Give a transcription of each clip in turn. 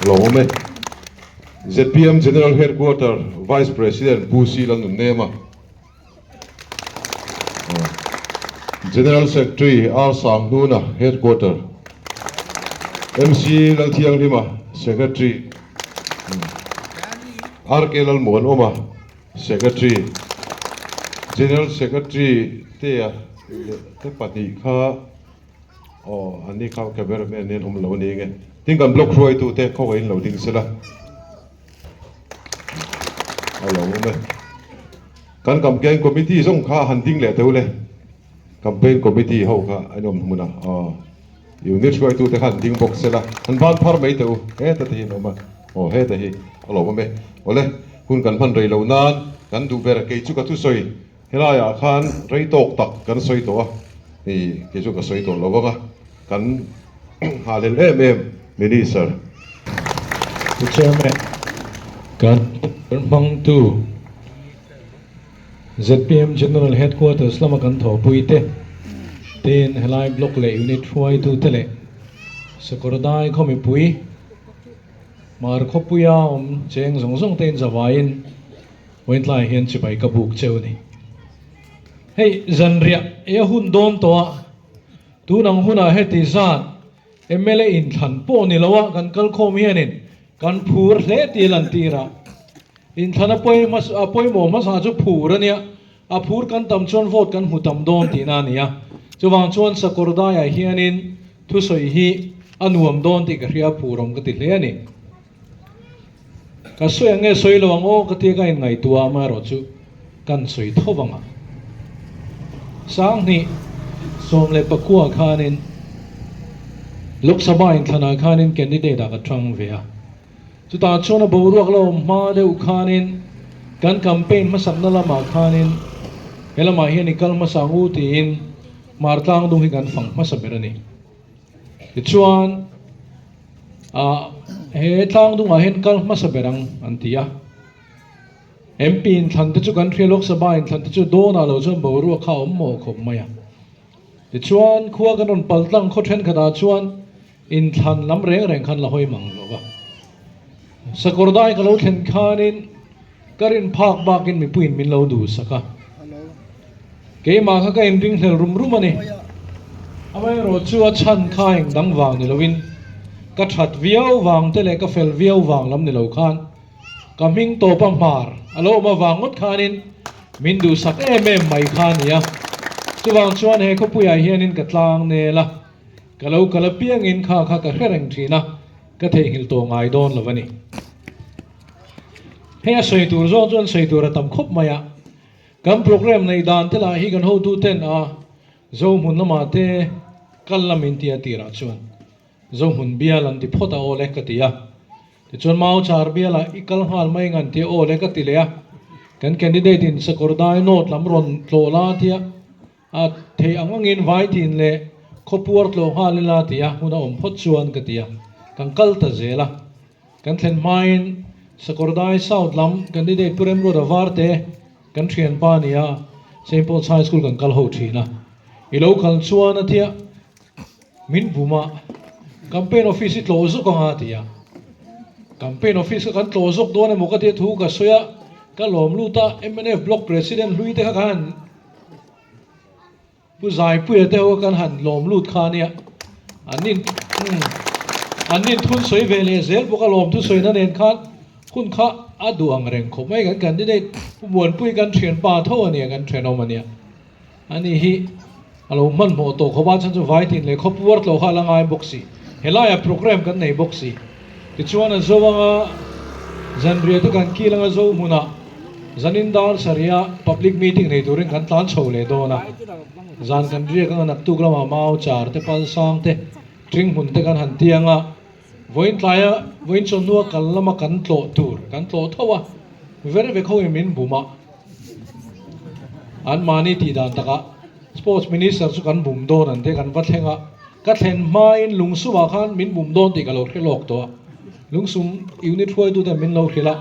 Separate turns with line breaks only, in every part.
Lawm e. Zpm General Headquarter Vice President Pu C Lalnunnema, General Secretary R Sanghnuna, Headquarter, MC Lalthianghlima, Secretary, RK Lalmuanawma, Secretary, General Secretary te a te pahnih kha aw an ni kha cameraman nen awm lo a ni nge. Tin kan block hruaitu te khawngaihin lo ding sela a lo awm e. Kan campaign committee zawng kha han ding leh teuh le. Campaign committee ho kha an awm hmun a aw. Unit hruaitu te kha an ding bawk sela, an ban phar mai teh u, heta te hi an awm a, aw heta hi a lawm awm e. Awle, hun kan hman rei lo nan kan duh ber, kei chu ka thusawi helaiah khan rei tawk tak kan sawi tawh a, hei kei chu ka sawi tawh lo vang a, kan nghahhlel em em Minister.
Pu Chairman, kan hmangtu Zpm General Headquarters lama kan thawhpui te, tin helai Block leh Unit hruaitu te leh Sakawrdai khaw mipui, Mar khawpuia awm cheng zawng zawng te inzavaiin vawiin hian chibai ka buk cheu a ni. Hei zanriah ei a hun dawn tawh a, tun ang hunah heti zat mla inthlan pawh ni lo a kan kal khawm hianin kan phur hle tih a lantir a. Inthlan a pawimawh hmasa chu phur a nia, a phur kan tam chuan vote kan hmu tam dawn tihna a ni a. Chuvang chuan Sakawrdaiah hianin thusawi hi a nuam dawn tih ka hria, phur awm ka ti hle a ni. Ka sawi ang nge sawi lo ang aw ka tia ka inngaihtuah amaherawh chu kan sawi tho vang a. Sanghnih 19 khanin Lok Sabha inthlanah khanin candidate ah ka tang ve a. Chutah chuan a boruak la awm hma deuh khanin kan campaign hmasakna lamah khanin he lamah hian i kal hmasa ang u tiin Hmar tlang dung hi kan fang hmasa ber a ni. Tichuan ah he tlang dungah hian kal hmasa ber ang an ti a. MP inthlan te chu kan hria Lok Sabha inthlan te chu dawnah lo chuan boruak kha a awm mawh khawp mai a. Tichuan khua kan rawn pal tlang khaw thenkhatah chuan Inthlan lam reng reng khan la hawi mang lo va. Sakawrdai ka lo thlen khanin ka rin phak bakin mipuiin min lo duhsak a. Keimah kha ka inringhlel rum rum a ni. Amaherawh chu a chhan kha eng dang vang ni loin ka that viau vang te leh ka fel viau vang lam ni lo khan ka hming tawpa hmar a lo awm avang ngawt khanin min duhsak em em mai kha a ni a. Chuvang chuan he khawpuiah hianin ka tlang nel a. Ka lo kal apiangin kha kha ka hre reng thin a, ka theihnghilh tawh ngai dawn lo a ni. Hei a sawi tur zawng chuan sawi tur a tam khawp mai a, kan programme neih dan te lah hi kan hotu ten a Zohmun lamah te kal lam in tia tirah chuan Zohmun bial an ti phawt a aw le ka ti a, tichuan Mauchar bialah i kal nghal mai ngan tia aw le ka ti leh a, kan candidate in Sakawrdai North lam rawn tlawh la tia A theih ang angin vai tin leh khawpuar tlawh nghal ila ti a hun a awm phawt chuan ka ti a, kan kal ta zel a. Kan thlen hmain Sakawrdai South lam candidate Pu Remruata Varte kan thianpa a ni a, Saint Paul's High School kan kal ho thin a. I lo kal chuan a tia min bum a, campaign office i tlawh zawk anga a ti a. Campaign office kha kan tlawh zawk dawn emaw ka tia thu ka sawi a, ka lawm lut a, mnf block president hlui te kha kan han Pu Zaipuia te ho kan han lawm lut kha ania, an in an in thun sawi ve leh zel bawk a lawm thusawina nen khan hun kha a duh ang reng khawp mai kan candidate Pu Muanpui kan thianpa tho ania kan thenawm ania ani hi a lo hmanhmawh tawh khawp a chhan chu Vaitin leh Khawpuar tlawh kha a la ngai bawk si helaiah programme kan nei bawk si tichuan a zo anga zanriah te kan kil anga zo hmunah Zanin dar sarih-a public meeting nei turin kan tlan chho leh dawn a, zan kan riak anga naktuk lamah mau char te, pal sang te, tring hmun te kan han tiang a, vawiin tlaia vawiin chawhnua kal lama kan tlawh tur kan tlawh tho a, ver vek ho in min bum a, an mahni tih dan takah Sports Minister chu kan bum dawn an tia kan va thleng a, ka thlen hmain lungsumah khan min bum dawn tih ka lo hre lawk tawh a, lungsum unit hruaitute min lo hrilh a.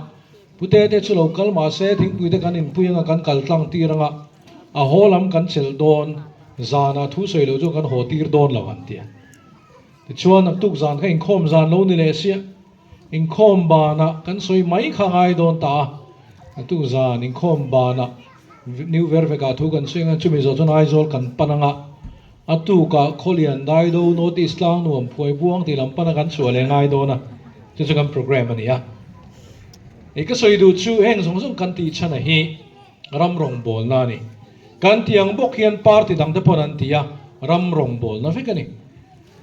Pute te chu lo kal mah se thingpui te kan inpui anga kan kal tlang tir anga a haw lam kan chelh dawn zanah thu sawi lo chu kan haw tir dawn lo an ti a. Tichuan naktuk zan kha inkhawm zan lo ni leh sia. Inkhawm banah kan sawi mai kha ngai dawn ta a, a tu zan inkhawm banah New Vervekah thu kan sawi anga chumi zawh chuan Aizawl kan pan anga a tukah Khawlian Daido North East tlang nuam phuai buang tih lam pana kan chhuah leh ngai dawn a, chu chu kan programme a ni a. Hei ka sawi duh chu heng zawng zawng kan tih chhan a hi ram rawngbawlna a ni. Kan tih ang bawk hian party dangte pawn an ti a, ram rawngbawlna vek a ni.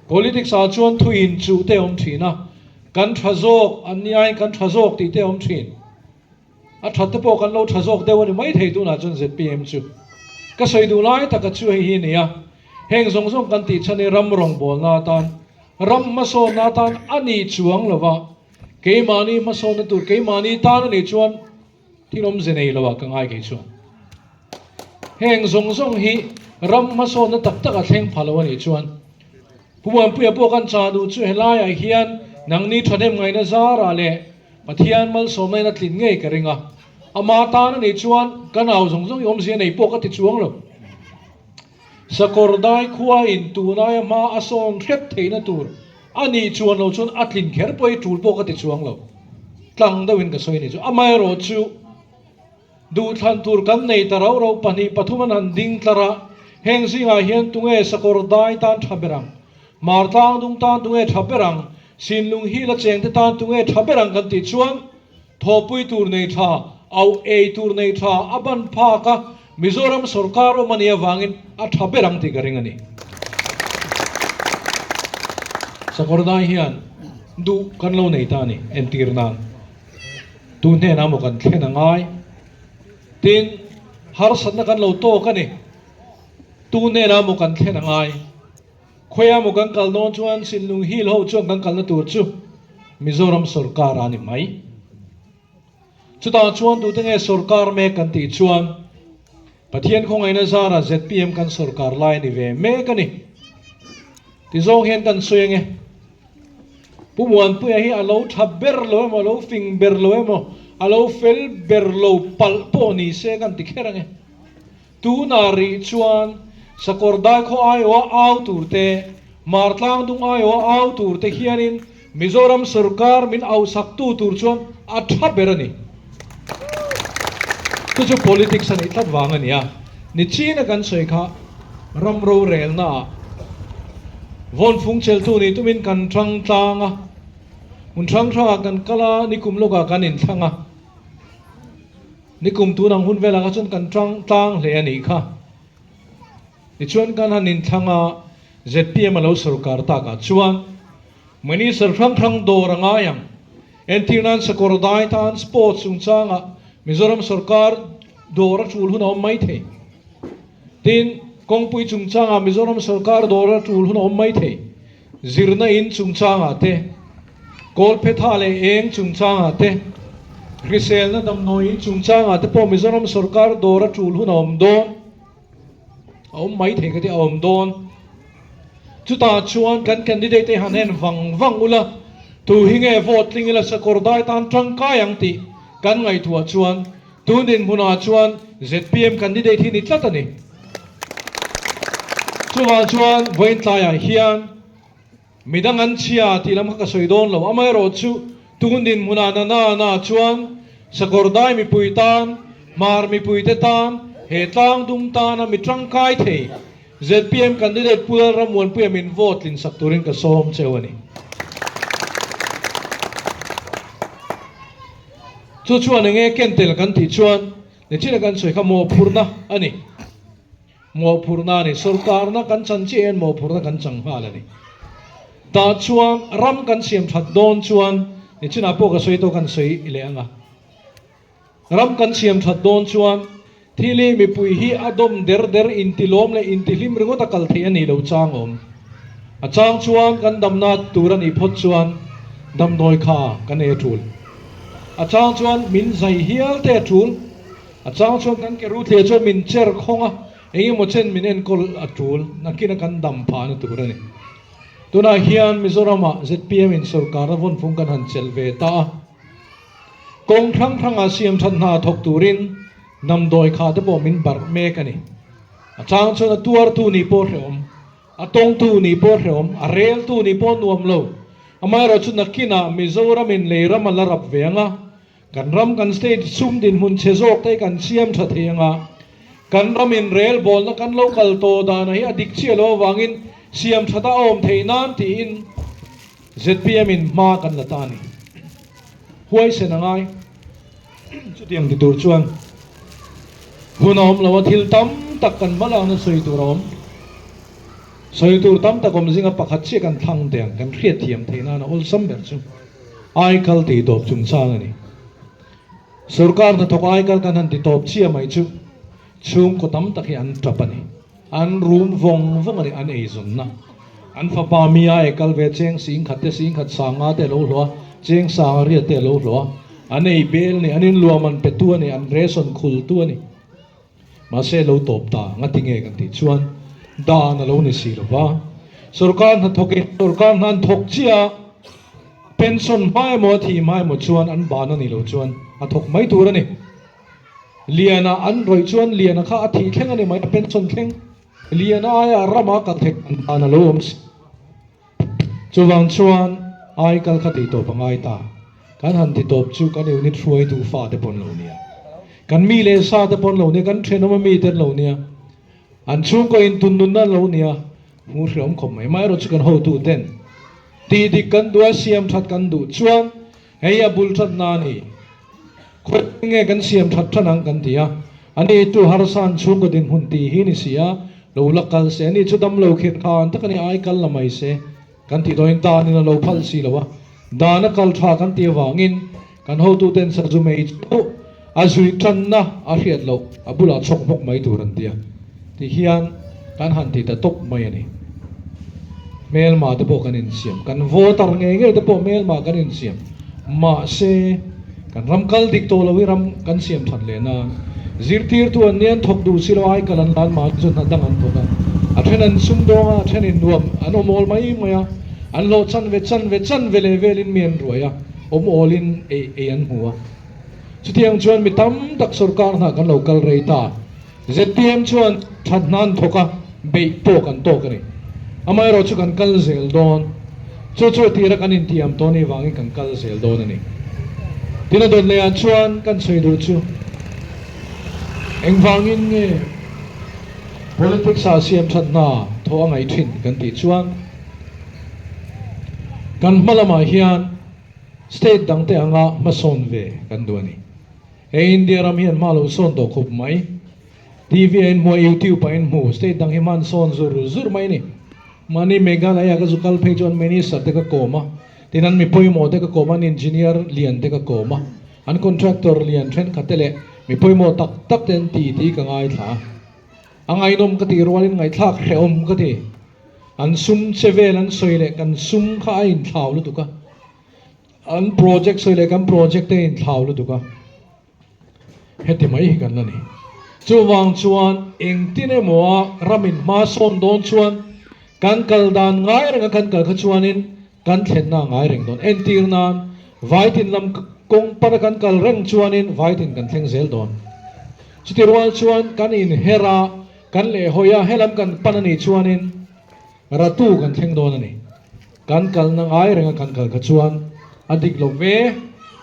Politics ah chuan thu inchuh te awm thin a, kan tha zawk an ni aiin kan tha zawk tih te awm thin. A that te pawh kan lo tha zawk deuh a ni mai thei tunah chuan zpm chu. Ka sawi duh lai taka chu hei hi a ni a, heng zawng zawng kan tih chhan hi ram rawngbawlna atan, ram hmasawnna atan a ni chuang lo va, keimahni hmasawnna tur keimahni tan a nih chuan thil awmze nei lo ah ka ngai kei chuan. Heng zawng zawng hi ram hmasawnna tak tak a thleng pha lo a nih chuan Pu Muanpuia pawh kan chah duh chu helaiah hian nangni thahnem ngaihna zarah leh Pathian malsawmna in a tlin ngei ka ring a, ama tan a nih chuan ka nau zawng zawng i awmzia nei pawh ka ti chuang lo. Sakawr dai khua in tunai a hma a sawn hrep theihna tur a nih chuan lo chuan a tlin kher pawh i tul pawh ka ti chuang lo. Tlang deuhin ka sawi a nih chu. Amaherawhchu duhthlan tur kan nei ta rauh rauh pahnih pathum an han ding tlar a, heng zingah hian tunge sakawr dai tan tha ber ang? Mar tlang dung tan tunge tha ber ang? Sinlung hi la chengte tan tunge tha ber ang kan tih chuan thawhpui tur nei tha, auh ei tur nei tha a ban phak a, Mizoram sorkar awm a nih avangin a tha ber ang tih ka ring a ni. Sakawrdai hian duh kan lo nei ta a ni, entir nan tu hnenah maw kan thlen a ngai? Tin, harsatna kan lo tawk a ni, tu hnenah maw kan thlen a ngai? Khawiah maw kan kal dawn chuan Sinlung Hill ho chuan kan kalna tur chu Mizoram sorkar a ni mai. Chutah chuan tute nge sorkar mek kan tih chuan Pathian khawngaihna zarah zpm kan sorkar lai a ni ve mek a ni. Tizawng hian kan sawi ange. Pu Muanpuia hi a lo tha ber lo emaw, a lo fing ber lo emaw, a lo fel ber lo palh pawh ni se kan ti kher ange. Tunah rih chuan Sakawr Daikhaw aiawha au tur te, Martlang dung aiawha au tur te hianin Mizoram sorkar min auhsaktu tur chuan a tha ber a ni. Chu chu politics a nih tlat vang a ni a. Nichina kan sawi kha ram rorelnaah vawnfung cheltu nih tumin kan tang tlang a, hmun hrang hrangah kan kal a, nikum lawkah kan inthlang a. Nikum tun ang hun velah kha chuan kan tang tlang hle a nih kha. Tichuan kan han inthlang a, zpm a lo sorkar takah chuan Minister hrang hrang dawr a ngai ang. Entir nan sakawr dai tan sports chungchangah Mizoram sorkar dawr a tul hun a awm mai thei. Tin, kawngpui chungchangah Mizoram sorkar dawr a tul hun a awm mai thei. Zirna in chungchangah te, Kawlphetha leh eng chungchangah te, hriselna damdawi in chungchangah te pawh Mizoram sorkar dawr a tul hun a awm dawn, a awm mai thei ka ti, a awm dawn. Chutah chuan kan candidate te han en vang vang ula, tu hi nge vote tling ila sakawr dai tan tangkai ang tih kan ngaihtuah chuan tun dinhmunah chuan zpm candidate hi ni tlat a ni. Chuvang chuan vawiin tlaiah hian midang an chhia tih lam kha ka sawi dawn lo. Amaherawhchu tun dinhmunah na na na chuan Sakawrdai mipui tan, Hmar mipuite tan, he tlang dum tana mi tangkai thei zpm candidate Pu Lalrammuanpuia min vote tlin sak turin ka sawm cheu a ni. Chu chuan enge ken tel kan tih chuan Nichina kan sawi kha mawhphurhna a ni. Mawhphurhna a ni. Sorkarna kan chan chiah hian mawhphurhna kan chang nghal a ni. Tah chuan ram kan siam that dawn chuan nichinah pawh ka sawi tawh kan sawi leh ang a. Ram kan siam that dawn chuan thil hi mipui hi a dawm der der intilawm leh intihlim ringawt a kal theih a nih loh chang awm. A chang chuan kan damna tur a nih phawt chuan damdawi kha kan ei a tul. A chang chuan min zai hial te a tul. A chang chuan kan ke ruthliah chuan min cher khawng a, eng emaw chen min enkawl a tul. Nakina kan dam phahna tur a ni. Tunah hian Mizoramah zpm in sorkarna vawnfung kan han chelh ve ta a. Kawng hrang hrangah siam that hna thawk turin damdawi kha te pawh min barh mek a ni. A chang chuan a tuartu nih pawh hrehawm, a tawngtu nih pawh hrehawm, a reltu nih pawh nuam lo. Amaherawhchu nakinah Mizoramin lei ram a la rap ve ang a, kan ram kan state sum dinhmun chhe zawk te hi kan siam tha thei ang a, kan ramin rel bawlna kan lo kal tawh dana hi a dik chiah lo avangin siam that a awm theih nan tiin zpm in hma kan la ta a ni. Huaisen a ngai. Chutiang ti tur chuan hun a awm lo a, thil tam tak kan hma lakna sawi tur a awm. Sawi tur tam tak awm zinga pakhat chiah kan thlang teh ang, kan hriatthiam theih nana awlsam ber chu aikal tih tawp chungchang a ni. Sorkar hnathawk aikal kan han ti tawp chiah mai chu chhungkaw tam tak hi an tap a ni. An rum vawng vawng a ni, an eizawnna. An fapa mi a ekal ve cheng singkhat te singkhat sanga te a lo hlawh a, cheng sanga riat te a lo hlawh a. An ei bel a ni, an inluam an petu a ni, an ration khultu a ni. Mahse lo tawp ta ngati nge kan tih chuan dan a lo ni si lo va. Sorkar hnathawkin sorkar hna an thawk chiah a, pension hma emaw a thih hma emaw chuan an ban a nih loh chuan a thawk mai tur a ni. Liana an rawih chuan Liana kha a thih thleng a ni mai, a pension thleng. Liana aia rama kal theih dan dan a lo awm si. Chuvang chuan ai kal kha tih tawp a ngai ta. Kan han ti tawp chu kan unit hruaitu fate pawn lo nia. Kan mi leh sa te pawn lo nia, kan thenawm a mi te an lo nia. An chhungkaw in tun nunna an lo nia. Hmuh hreawm khawp mai. Amaherawhchu chu kan hotu ten tih dik kan duh a, siam that kan duh chuan hei a bul that na a ni. Khawi nge kan siam that than ang kan ti a, ani chu harsa an chhungkaw dinhmun tih hi ni si a, lo la kal se, ani chu damlo khirh khan tak a ni, ai kal la mai se kan tih dawhin danin a lo phal si lo a, dan a kal tha kan tih avangin kan hotuten sazu mei chu a zui tanna a hriat loh a bulah chhawk hmawk mai tur an ti a, ti hian kan han ti ta tawp mai a ni. Hmelma te pawh kan insiam, kan voter ngei ngei te pawh hmelma kan insiam, mahse kan ram kal dik tawh lo hi ram kan siam that leh nan zirtirtu an nia an thawk duh si lo ai kal an lan mahni chu hna dang an thawk a, a then an sumdawng a, a then in nuam an awm awl mai mai a, an hlawh chan ve chan ve chan ve leh velin mi an ruai a, awm awlin ei ei an hmu a. Chutiang chuan mi tam tak sorkar hna kan lo kal rei ta. Zpm chuan that hna an thawk a, beih pawh kan tawk a ni. Amaherawh chu kan kal zel dawn. Chu chu tira kan intiam tawh anih vangin kan kal zel dawn a ni. Tin a dawt lehah chuan kan sawi duh chu engvangin nge politics ah siam that hna thawh a ngaih thin kan tih chuan kan hma lamah hian state dangte anga hmasawn ve kan duh a ni. He India ram hian hma lo sawn tawh khawp mai. TV a inhmu a, YouTube a inhmu, state dang hi hman sawn zur zur mai a ni. Mahni Meghalaya ka zu kal phei chuan minister te ka kawm a, tin an mi pawimawh te ka kawm a, an engineer lian te ka kawm a, an contractor lian thenkhat te leh mi pawimawh tak tak te an ti tih ka ngaithla a. A ngaihnawm ka tih rualin ngaihthlak hrehawm ka ti. An sum che vel an sawi leh kan sum kha a inthlau lutuk a. An project sawi leh kan project te inthlau lutuk a, heti mai hi kan la ni. Chuvang chuan engtin emaw a ramin hma sawn dawn chuan kan kal dan ngai reng a kan kal kha chuanin kan thlenna a ngai reng dawn. Entir nan Vaitin lam kawng pana kan kal reng chuanin Vaitin kan thleng zel dawn. Chuti rual chuan kan inher a, kan lehhawi a, helam kan pan a nih chuanin Ratu kan thleng dawn a ni. Kan kalna ngai renga kan kal kha chuan a dik lo ve.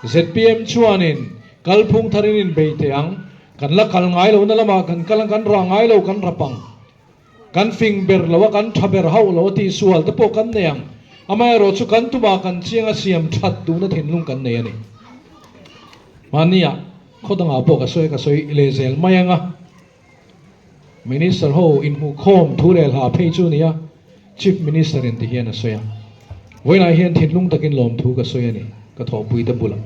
Zpm chuanin kalphung tharin inbei teh ang. Kan la kal ngai lohna lamah kan kal ang, kan rah ngai lo kan rap ang. Kan fing ber lo a, kan tha ber hauh lo a tih sual te pawh kan nei ang. Amaherawh chu kan tumah kan chiang a siam that duhna thinlung kan nei a ni. Mahnia khaw dangah pawh ka sawi a, ka sawi leh zel mai ang a. Minister ho inhmuhkhawm thu leh hla phei chu nia Chief Minister in ti hian a sawi a. Vawiinah hian thinlung takin lawmthu ka sawi a ni, ka thawhpui te bulah.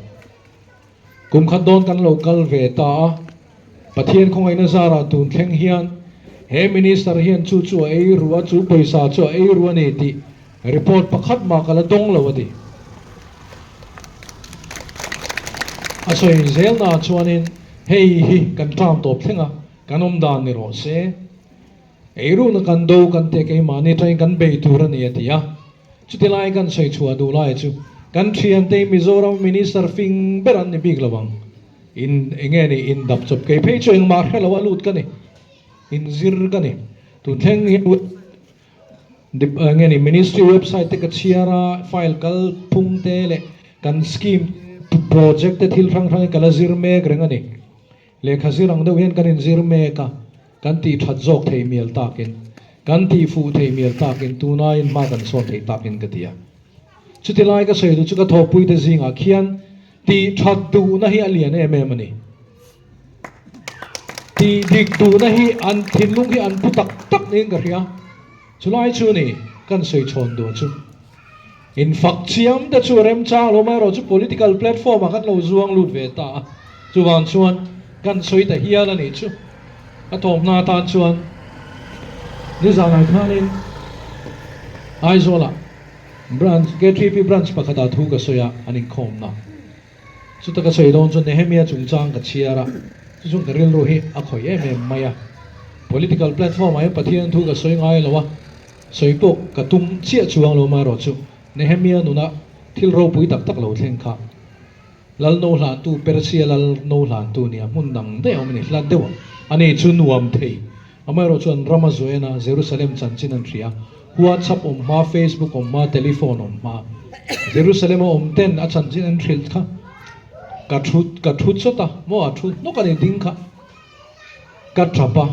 Kum khat dawn kan lo kal ve ta a, Pathian khawngaihna zarah tun thleng hian he Minister hian chu chu a ei ru a, chu pawisa chu a ei ru a ni tih report pakhat mah ka la dawng lo a ti. A sawi zelnaah chuanin hei hi kan term tawp thleng a, kan awm dan ni rawh se. Eirukna kan do kan teh keimahni atangin kan bei tur a ni a ti a. Chuti lai kan sawi chhuah duh lai chu kan thiante Mizoram Minister fing ber an ni bik lo ang. In enge ni in dap chawp kei phei chu engmah hre lo a lut ka ni. Inzir ka ni. Tun thleng hian. Nge ni Ministry website te ka chhiar a, file kal phung te leh kan scheme te, project te thil hrang hrang hi ka la zir mek reng a ni. Lehkha zir ang deuh hian kan inzir mek a, kan tih that zawk thei mial takin, kan tih fuh thei mial takin tunaiin hma kan sawn thei takin ka ti a. Chuti lai ka sawi duh chu ka thawhpuite zingah khian tih that duhna hi a lian em em a ni. Tih dik duhna hi an thinlung hi an pu tak tak niin ka hria. Chulai chu ni kan sawi chhawn duh chu. Infak chiam te chu remchang lo mai erawh chu political platform ah kan lo zuang lut ve ta a, chuvang chuan kan sawi ta hial a nih chu. A thawmhna atan chuan nizanah khanin Aizawlah branch KTP branch pakhatah thu ka sawi a, an inkhawmna. Chuta ka sawi dawn chuan Nehemia chungchang ka chhiar a, chu chuan ka rilru hi a khawih em em mai a. Political platform ah hian Pathian thu ka sawi ngai lo a, sawi pawh ka tum chiah chuang lo amaherawh chu Nehemia nuna thil ropui tak tak lo thleng kha Lal no hlantu Persia Lal no hlantu nia hmun dang daih a awm a ni, hla deuh a, ani chu nuam thei. Amaherawh chuan ram a zuain a, Jerusalem chanchin an hria. WhatsApp awm hma, Facebook awm hma, telephone awm hma. Jerusalem a awm ten a chanchin an hrilh kha ka thu ka thu chawt a, maw a thu hnawk a ni ding kha. Ka tap a,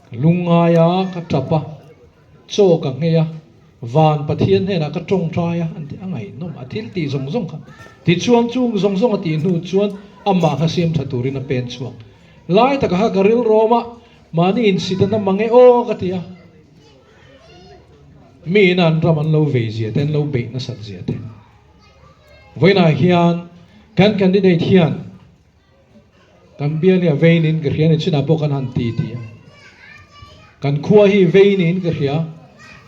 ka lungngai a, ka tap a, chaw ka nghei a, van Pathian hnenah ka tawngtai a, an ti a ngaihnawm a thil tih zawng zawng kha. Tichuan chung zawng zawng a tih hnu chuan amah kha siam tha turin a pen chhuak. Lai takah kha ka rilrawm a, mahni insit an awm ang e aw ka ti a. Mi in an ram an lo vei zia te, an lo beih nasat zia te. Vawiinah hian kan candidate hian kan bial hi a vei niin ka hria ni chinah pawh kan han ti ti a. Kan khua hi vei niin ka hria,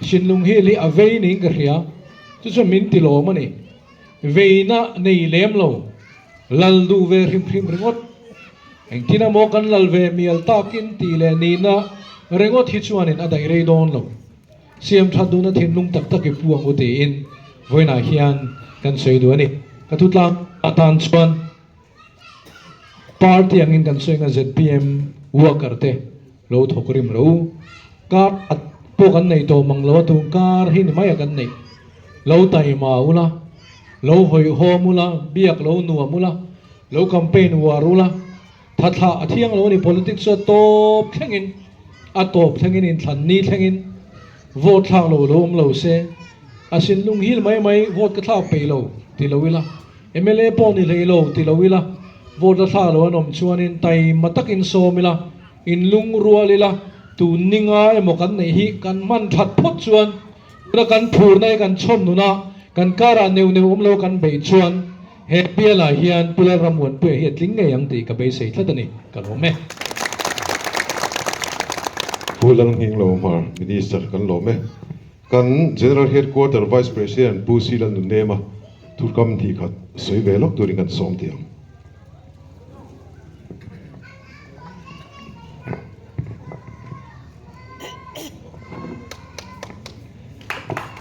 Sinlung Hill hi a vei niin ka hria, chu chuan min ti lawm a ni. Veina nei lem lo. Lal duh ve hrim hrim ringawt. Engtin emaw kan lal ve mial takin tih leh nihna ringawt hi chuanin a daih rei dawn lo. Siam that duhna thinlung tak tak i pu ang u tiin vawiinah hian kan sawi duh a ni. Ka thutlang atan chuan party angin kan sawi anga zpm worker te lo thawk rim ro u. Kar khat pawh kan nei tawh mang lo a tun kar hi ni mai a kan neih. Lo taima ula, lo hawihhawm ula, biak lo nuam ula, lo campaign uar ula, thathlah a thiang lo a ni, politics chu a tawp thlengin, a tawp thlengin, inthlan ni thlengin vote thlak lo lo awm lo se, a sinlung hil mai mai vote ka thlak peih lo ti lo ila, mla pawh ni hlei lo ti lo ila, vote la thlak lo an awm chuanin taima takin sawm ila, inlungrual ila, tun ninga emaw kan neih hi kan hman that phawt chuan, Tuna kan phurna hi kan chhawm nun a, kan karah neuh neuh awm lo kan beih chuan he bialah hian Pu Lalrammuanpuia hi a tling ngei ang tih ka beisei tlat a ni, ka lawm e.
Pu Lalnghinglo Hmar, Minister kan lawm e. Kan General Headquarter Vice President Pu Sila Nunema thukam hnih khat sawi ve lawk turin kan sawm tih ang.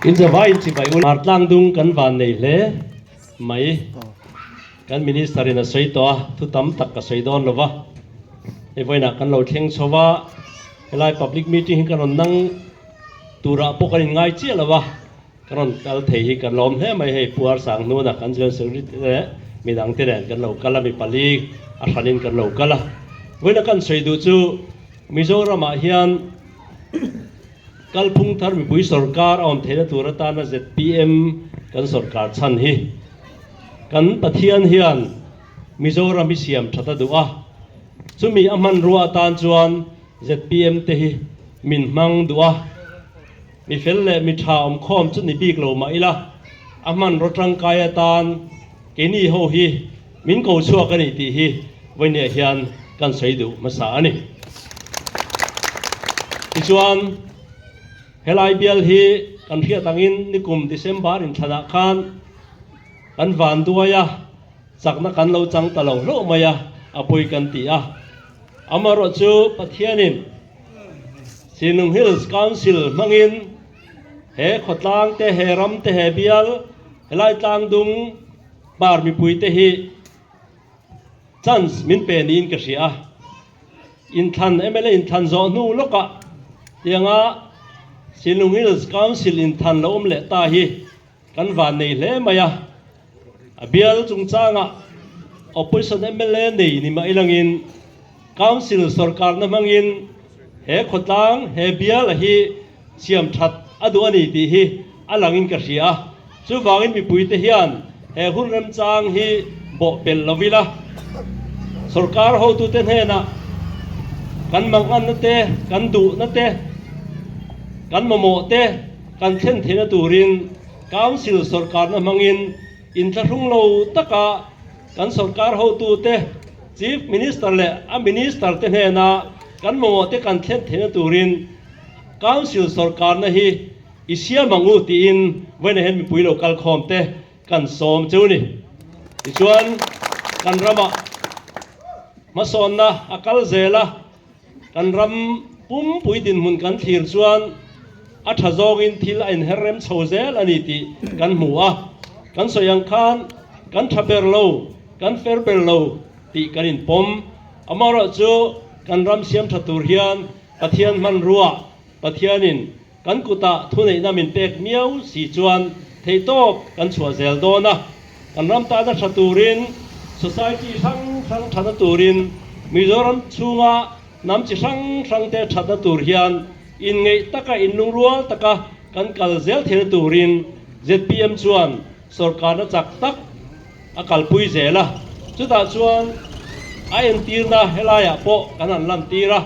In zavai in chibai ul. Hmartlang dung kan van nei hle mai. Kan Minister in a sawi tawh a, thu tam tak ka sawi dawn lo va. Hei vawiinah kan lo thleng chho va, helai public meeting hi kan rawn nang turah pawh kan inngai chiah lo va. Ka rawn kal thei hi ka lawm hle mai hei Pu Arsang hnuna kan General Secretary te leh midang te nen kan lo kal a mi pali a hranin kan lo kal a. Vawiina kan sawi duh chu Mizoramah hian kalphung thar mipui sorkar a awm theihna tur atana zpm kan sorkar chhan hi kan Pathian hian Mizoram hi siam that a duh a, chumi a hmanrua atan chuan zpm te hi min hmang duh a. Mi fel leh mi tha awmkhawm chu ni bik lo mah ila, a hmanraw tangkai atan keini ho hi min ko chhuak a ni tih hi vawinia hian kan sawi duh hmasa a ni. Tichuan, helai bial hi kan hriat angin nikum December inthlanah khan kan van duai a, chakna kan lo chang ta lo hlauh mai a, a pawi kan ti a. Amaherawhchu Pathianin Sinung Hills Council hmangin he khawtlang te, he ram te, he bial, helai tlangdung hmar mipui te hi chance min pe niin ka hria a. Inthlan, mla inthlan zawh hnu lawkah tianga Sinlung Hills Council in than lo awm leh ta hi kan van nei hle mai a. A bial chungchangah Opposition mla nei ni mah ilangin Council sorkarna hmangin he khawtlang, he bial a hi siam that a duh a ni tih hi a langin ka hria a. Chuvangin mipuite hian he hun remchang hi bawhpelh lo ila, sorkar hotute hnenah kan manganna te, kan duhna te, kan mamawh te kan thlen theihna turin Council sorkarna hmangin inthlahrung lo taka kan sorkar hotute, Chief Minister leh a Minister te hnena kan mamawh te kan thlen theihna turin Council sorkarna hi I siam ang u tiin vawiinah hian mipui lo kal khawm te kan sawm cheu ni. Tichuan kan ramah hmasawnna a kal zel a, kan ram pumpui dinhmun kan thlir chuan a tha zawngin thil a inher rem chho zel a ni tih kan hmu a. Kan sawi ang khan kan tha ber lo, kan fer ber lo tih kan inpawm. Amaherawhchu kan ram siam tha tur hian Pathian hmanrua Pathianin kan kutah thuneihna min pek miau si chuan theihtawp kan chhuah zel dawn a, kan ram tana tha turin, society hrang hrang thana turin, Mizoram chhunga hnam chi hrang hrangte thatna tur hian inngeih taka inlungrual taka kan kal zel theihna turin zpm chuan sorkarna chak tak a kalpui zel a, chutah chuan a entirna helaiah pawh kan han lantir a,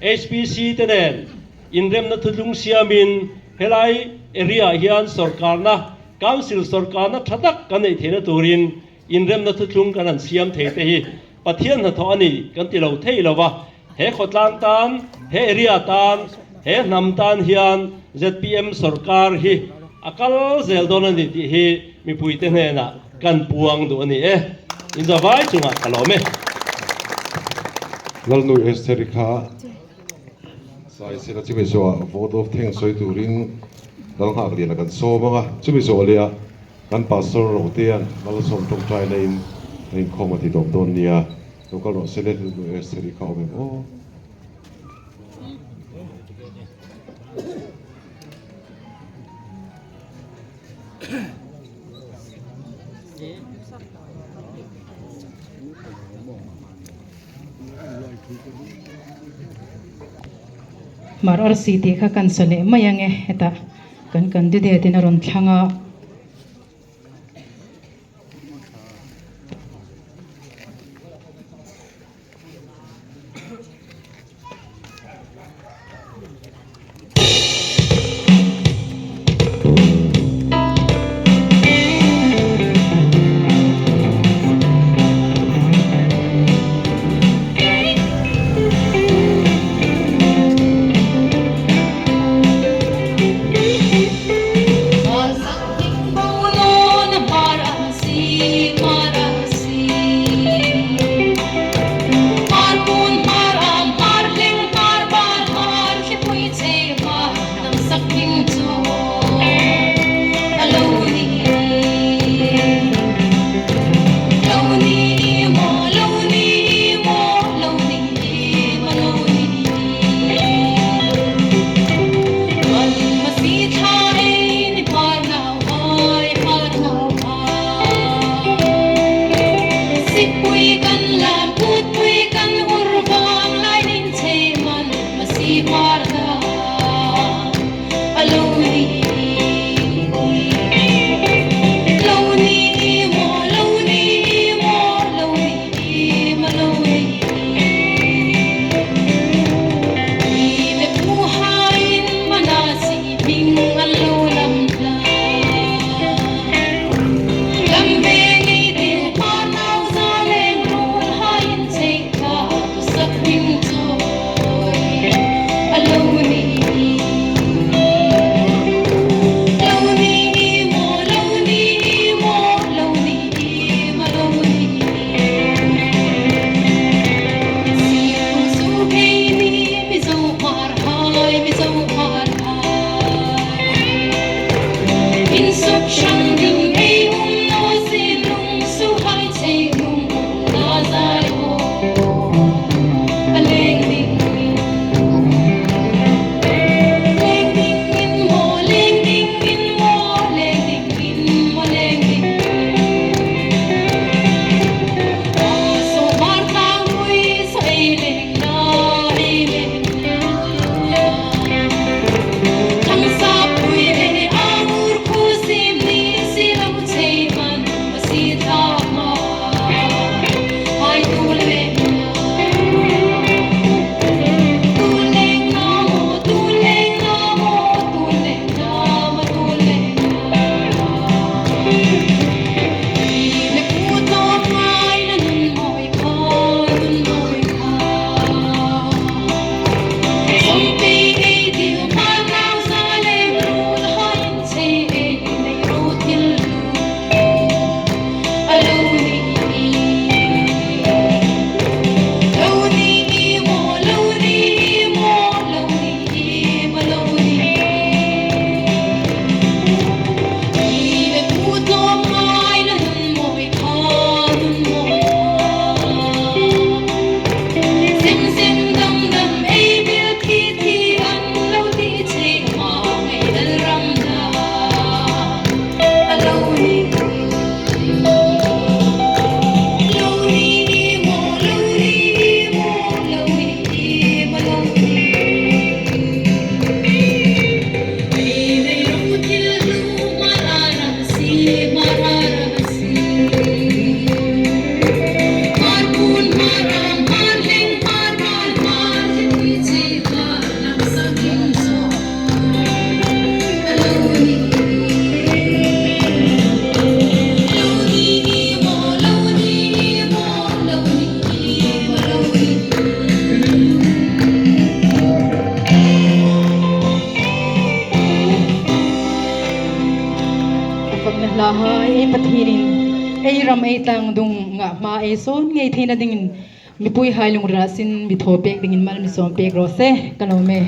HPC te nen inremna thutlung siamin helai area ah hian sorkarna, Council sorkarna tha tak kan neih theihna turin inremna thutlung kan han siam thei te hi Pathian hnathawh a ni kan ti lo thei lo va, he khawtlang tan, he area tan, he hnam tan hian zpm sorkar hi a kal zel dawn a ni tih hi mipuite hnenah kan puang duh a ni e. Inzavai chungah ka lawm e.
Lalnu Estheri kha Saisela chumi zawhah vote of thanks sawi turin Lalnghak liana kan sawm ang a, chumi zawh leh ah Kan Pastor Rotea'n Malsawm tawngtai naiin kan inkhawm a ti tawp dawn nia. Lo kal rawh se le, Hlutnu Estheri kha awm em aw.
Mar arsi tih kha kan sa leh mai ange hetah kan candidate in a rawn thlang a. Pathianin ei ram ei tlang dung ngah hma ei sawn ngei theihna dingin mipui hai lungrah sin mi thaw pek dingin mal mi sawm pek rawh se ka lawm e.